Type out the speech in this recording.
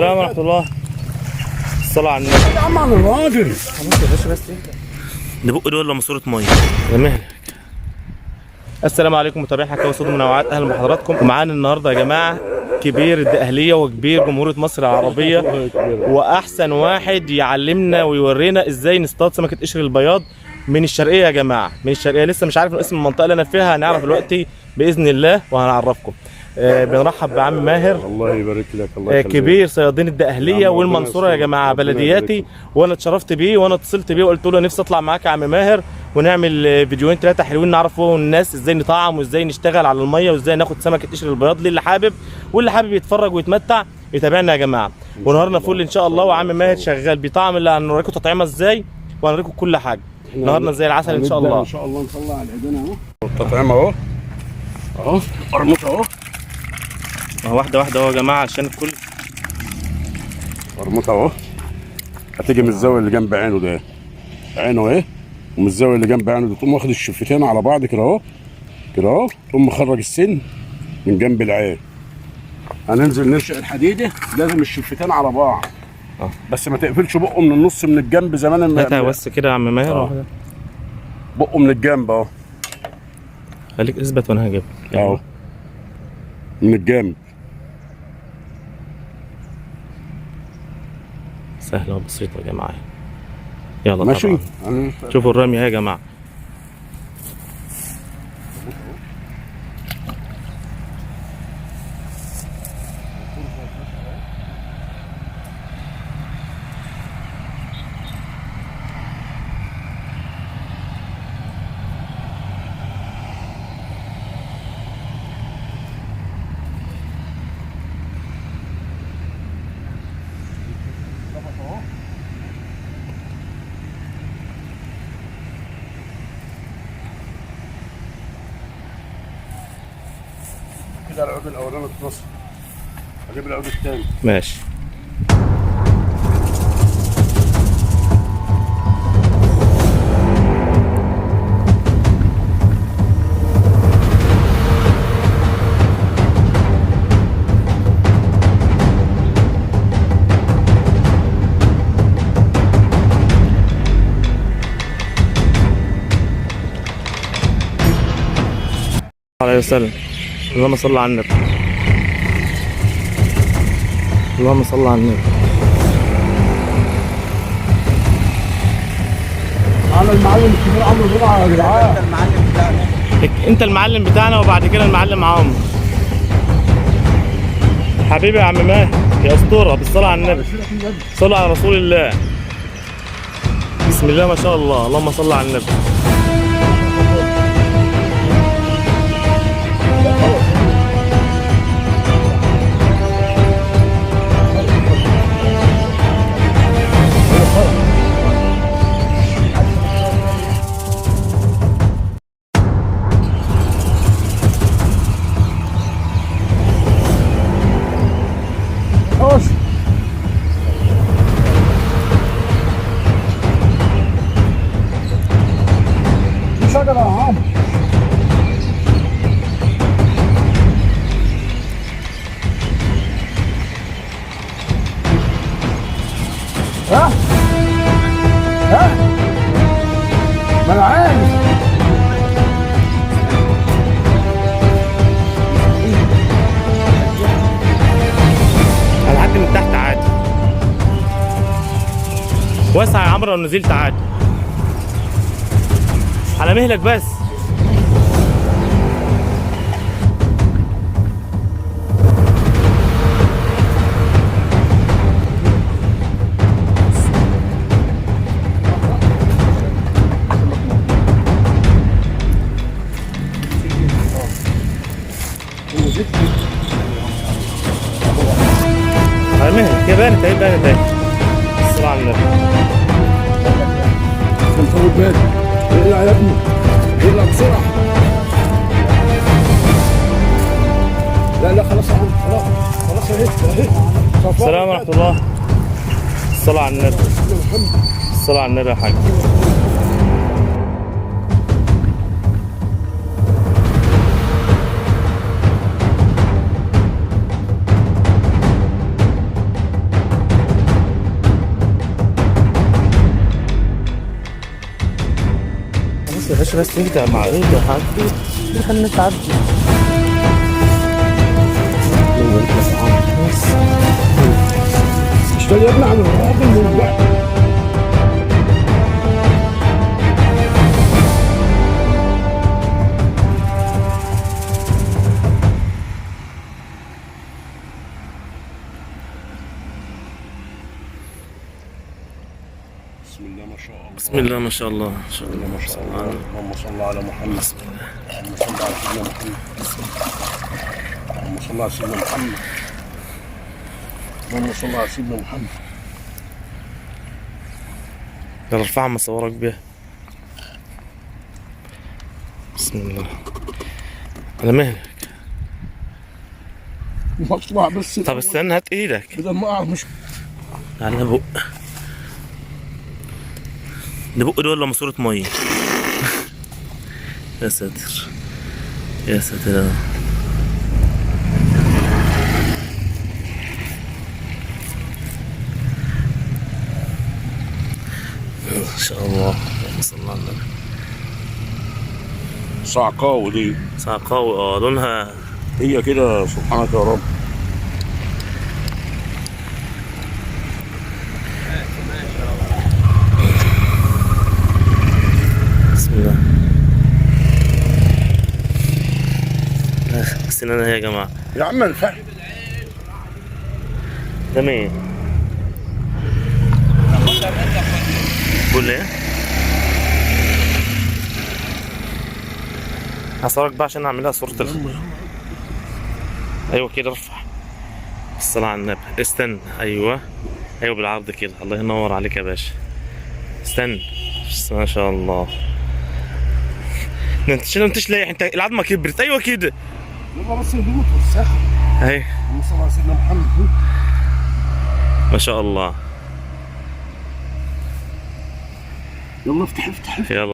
السلام ورحمة الله. الصلاة على النبي. يا عم على الراجل. خلاص يا باشا بس اهدى. نبق دول ولا ماسوره مية؟ يا مهلك. السلام عليكم متابعين حكاوي صوت منوعات، اهلا بحضراتكم. ومعانا النهارده يا جماعة كبير الدقهليه وكبير جمهورية مصر العربية، واحسن واحد يعلمنا ويورينا ازاي نصطاد سمكة قشر البياض من الشرقية يا جماعة. من الشرقية، لسه مش عارف اسم المنطقة اللي انا فيها، هنعرف دلوقتي باذن الله وهنعرفكم. بنرحب بعم ماهر. الله يبارك لك. الله يخليك. كبير صيادين الدقهليه يا عم والمنصوره يا ربنا جماعة، يستر. ربنا بلدياتي. يبارك. وانا اتشرفت بيه وانا اتصلت بيه وقلت له نفسي اطلع معاك يا عم ماهر ونعمل فيديوهين ثلاثة حلوين نعرف هو الناس ازاي نطعم وازاي نشتغل على المية وازاي ناخد سمكة قشر البياض للي حابب، واللي حابب يتفرج ويتمتع يتابعنا يا جماعة. ونهارنا فل ان شاء الله. وعم ماهر شغال بيطعم، اللي هنوريكم تطعيمه ازاي وهنوريكم كل حاجة. نهارنا زي العسل ان شاء هنبدأ الله. ان شاء الله نطلع العيدان اهو. التطعيم اهو. اهو قرموط اهو. واحدة واحدة اهو يا جماعة عشان الكل. قرموط اهو. هتيجي من الزاوية اللي جنب عينه ده، عينه اهي، ومن الزاوية اللي جنب عينه ده تقوم واخد الشفتين على بعض كده اهو كده اهو، تقوم مخرج السن من جنب العين. هننزل نرشق الحديدة، لازم الشفتين على بعض. بس ما تقفلش بقه من النص من الجنب زمان. هاتها بس كده يا عم ماهر. واحدة. بقه من الجنب اهو. خليك اثبت وانا هجيبها اهو من الجنب. سهلة وبسيطة يا جماعة. يلا ماشي. طبعا. شوفوا الرمية يا جماعة. كده العود الاولاني اتنصب، هجيب العود الثاني. ماشي. عليه وسلم. اللهم صل على النبي. اللهم صل على النبي. انا المعلم الكبير عمرو جمعه يا جدعان. انت المعلم بتاعنا وبعد كده المعلم عمرو. حبيبي يا عم ماهر يا اسطورة، بالصلاة على النبي، صلى على رسول الله. بسم الله ما شاء الله، اللهم صل على النبي. خش. في شجرة يا عم. ها؟ ها؟ ما انا عارف. هنعدي من تحت عادي. واسع يا عمرو لو نزلت عادي. على مهلك بس. على مهلك يا بانت اهي، بانت اهي. الصلاة على النبي. كان فوق بالي. اقلع يا ابني، اقلع بسرعة. لا لا خلاص يا عم، خلاص خلاص اهي اهي. السلام ورحمة الله. الصلاة على النبي. الصلاة على النبي يا حاج. باشا بس اهدى مع ايه ده عدي، خلينا تعدي. اشتري يا ابني عن الراجل من بعد. بسم الله ما شاء الله. بسم الله ما شاء الله، ما شاء الله ما شاء الله. اللهم صل على محمد. اللهم صل على سيدنا محمد. اللهم صل على سيدنا محمد. اللهم صل على سيدنا محمد. يلا ارفعها ما اصورك بيها. بسم الله على مهلك. مطلع بس. طب استنى هات ايدك. بدل ما اقع مش على بق ده، بق ده ولا ماسورة مية؟ يا ساتر يا ساتر يا رب. ما شاء الله، اللهم صل على النبي. صعقاوي دي. صعقاوي لونها هي كده، سبحانك يا رب. بسم الله. سنانها يا جماعة. يا عم الفحم. ده مين؟ قول ايه؟ هصورك بقى عشان اعملها صورة ايوه كده ارفع. الصلاة على النبي. استنى، ايوه ايوه بالعرض كده. الله ينور عليك يا باشا. استنى بس ما شاء الله. ده انت انت لايح، انت العظمة كبرت. ايوه كده. يلا بس هدوء والسخن. اهي. اللهم صل على سيدنا محمد. ما شاء الله. يلا افتح افتح. يلا.